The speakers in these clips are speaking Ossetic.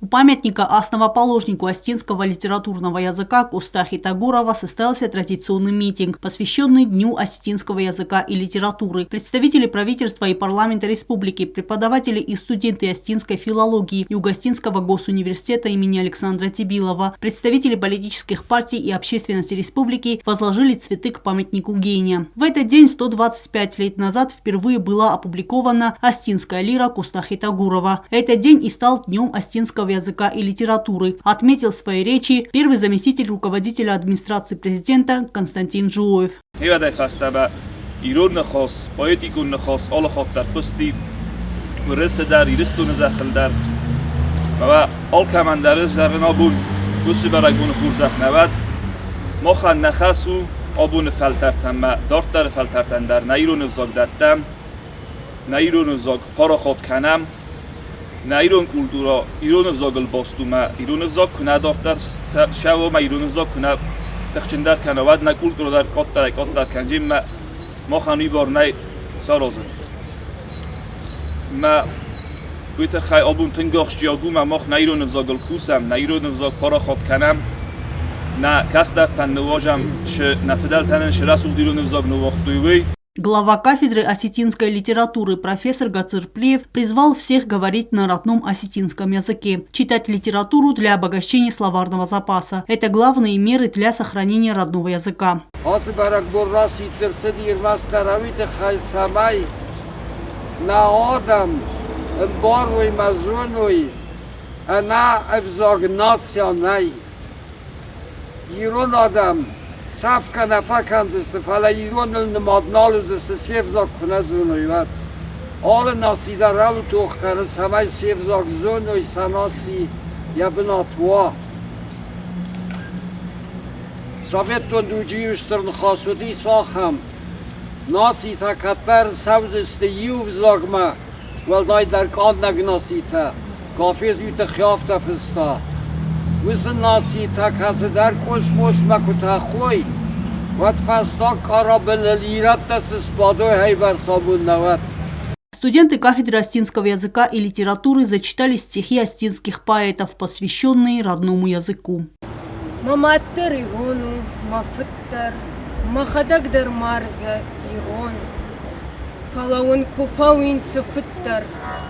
У памятника основоположнику осетинского литературного языка Костахе Тогурова состоялся традиционный митинг, посвященный Дню осетинского языка и литературы. Представители правительства и парламента республики, преподаватели и студенты осетинской филологии Юго-Осетинского госуниверситета имени Александра Тибилова, представители политических партий и общественности республики возложили цветы к памятнику гения. В этот день 125 лет назад впервые была опубликована «Осетинская лира» Костахи Тогурова. Этот день и стал днем осетинского языка и литературы, отметил в своей речи первый заместитель руководителя администрации президента Константин Джиоев. Ирон ныхас, поэтикон ныхас алы хатт дӕр хъуысти Уырысы дӕр, Ирыстоны зӕххыл дӕр. Фӕлӕ алкӕмӕн дӕр ӕз зӕгъын абон уыцы бӕрӕгбоны хорзӕх нӕ уӕд. Махӕн нӕ хӕс у абоны фӕлтӕртӕн ӕмӕ дарддӕры фӕлтӕртӕн дӕр нӕ ирон ӕвзаг дӕттӕм, нӕ ирон ӕвзаг парахат кӕнӕм, нӕ ирон культурӕ ирон ӕвзагыл баст у мӕ ирон ӕвзаг куы нӕ дарддӕр цӕуа мӕ ирон ӕвзаг куы нӕ тыхджындӕр кӕна, уӕд нӕ культурӕ дӕр къаддӕрӕй-къаддӕр кӕндзӕн мӕ махӕн уый бар нӕй саразын. Мӕ уый тыххӕй абон тынг ахсджиаг у, мӕ мах нӕ ирон ӕвзагыл кусӕм, нӕ ирон ӕвзаг парахат кӕнӕм, нӕ кӕстӕртӕн ныууазӕм, нӕ фыдӕлтӕ нын цы рӕсугъд ирон ӕвзаг ныууагътой, уый. Глава кафедры осетинской литературы профессор Гацыр Плиев призвал всех говорить на родном осетинском языке, читать литературу для обогащения словарного запаса. Это главные меры для сохранения родного языка. Ацы бӕрӕгбон расидт ӕрцыди ӕрмӕстдӕр уый тыххӕй, цӕмӕй нӕ адӕм ӕмбарой мӕ зоной, ӕнӕ ӕвзаг нацийӕ нӕй. Ирон адӕм сӕфгӕ нӕ фӕкӕндзысты, фӕлӕ ироныл нымад нал уыдзысты, се взаг куы нӕ зоной, уӕд. Алы наци дӕр алы тох кӕны, цӕмӕй се взаг зоной, сӕ наци йӕ бынат уа. Советон дуджы иу стыр ныхас уыдис ахӕм: нацитӕ кӕддӕр цӕудзысты иу взагмӕ, уӕлдайдӕр къаннӕг нацитӕ. Гафез уый тыххӕй афтӕ фыста: Уыцы нацитӕ кӕцыдӕр космосмӕ куы тӕхой, уӕд фӕстаг къарабылыл ирӕттӕ цы сбадой, хӕйбӕрц абон нӕ уӕд. Студенты кафедры осетинского языка и литературы зачитали стихи осетинских поэтов, посвященные родному языку. Мӕ мад дӕр ирон у, мӕ фыд дӕр, мӕхӕдӕг дӕр мардзӕ ирон. Фӕлӕ уын куы фӕуин цыфыддӕр,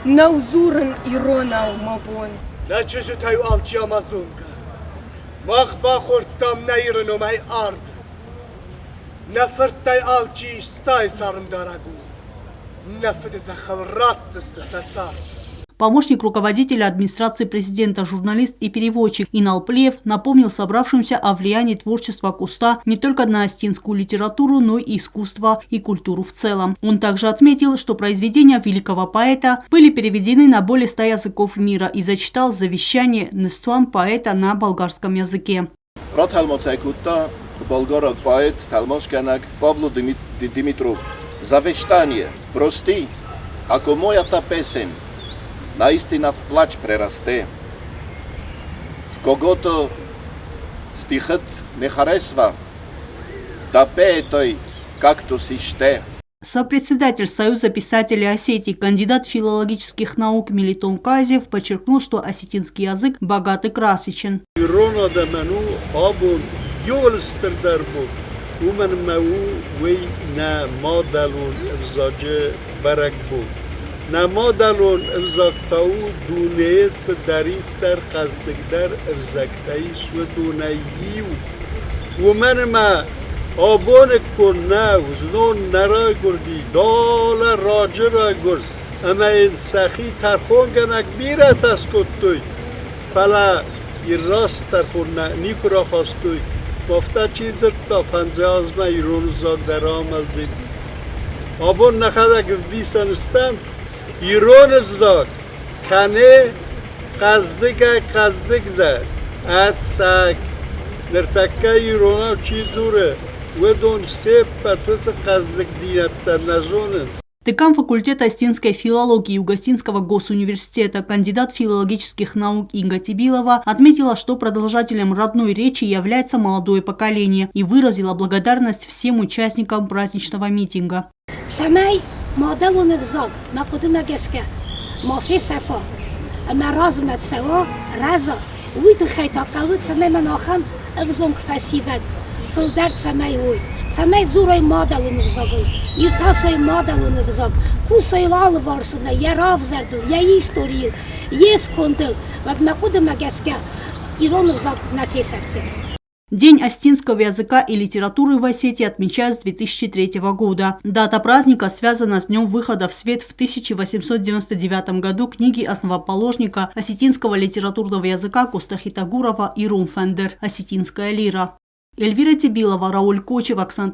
нӕу дзурын иронау мӕ бон. Нӕ чызджытӕй алчи амазонкӕ. Мах бахордтам нӕ Иры номӕй ард. Нӕ фырттӕй алчи стай цармдарӕг у. Нӕ фыды зӕххыл ратдзысты сӕ цард. Помощник руководителя администрации президента, журналист и переводчик Инал Плиев напомнил собравшимся о влиянии творчества Коста не только на осетинскую литературу, но и искусство и культуру в целом. Он также отметил, что произведения великого поэта были переведены на более 100 языков мира и зачитал завещание Ныстуан поэта на болгарском языке. Ратӕлмац ӕй кодта болгараг поэт, тӕлмацгӕнӕг Павло Димитров. Завещание, прости, ако моята песен наистина в плач прерасте, в когото стихът не харесва, да пее той както си ще. Сопредседатель Союза писателей Осетии, кандидат филологических наук Мелитон Казиев подчеркнул, что осетинский язык богат и красочен. Ирон адӕмӕн у абон иууыл стырдӕр бон, уымӕн ӕмӕ у уый нӕ мадӕлон ӕвзаджы бӕрӕгбон. Нӕ мадӕлон ӕвзаг та у дунейы цыдӕриддӕр хъӕздыгдӕр ӕвзӕгтӕ ис, уыдонӕй иу. Уымӕн ӕмӕ абоныккон нӕ, знон нӕ райгуырди, далӕ раджы райгуырд, ӕмӕ йын сӕхи тӕрхонгӕнӕг бирӕтӕ скодтой, фӕлӕ йын раст тӕрхон нӕ никуы рахастой. Афтӕ чи дзырдта, фӕндзай азмӕ ирон ӕвзаг дӕр амӕлдзӕни. Абон нӕхӕдӕг ӕвдисӕн стӕм, ирон ӕвзаг кӕны хъӕздыгӕй-хъӕздыгдӕр, ӕцӕг ныртӕккӕ иронау чи дзуры, уыдон се ппӕт уыцы хъӕздыгдзинӕдтӕ нӕ зонынц. Декан факультета осетинской филологии Юго-Осетинского госуниверситета, кандидат филологических наук Инга Тибилова отметила, что продолжателем родной речи является молодое поколение и выразила благодарность всем участникам праздничного митинга. Цӕмӕй мадӕлон ӕвзаг мӕ хъуыдымӕ гӕсгӕ ма фесӕфа. ӕмӕ размӕ цӕуа, рӕза, уый тыххӕй та хъӕуы, цӕмӕй мӕн ахӕм ӕвзонг фӕсивӕд фылдӕр цӕмӕй уой, цӕмӕй дзурой мадӕлон ӕвзагыл, иртасой мадӕлон ӕвзаг, кусой йыл алыварсонӕй, йӕ равзӕрдыл, йӕ историйыл, йе скондыл, уӕд мӕ хъуыдымӕ гӕсгӕ ирон ӕвзаг нӕ фесӕфдзӕнис. День осетинского языка и литературы в Осетии отмечают с 2003 года. Дата праздника связана с днем выхода в свет в 1899 году книги основоположника осетинского литературного языка Костахи Тагурова «Ирон фӕндыр. Осетинская лира». Эльвира Тибилова, Рауль Кочев, Оксана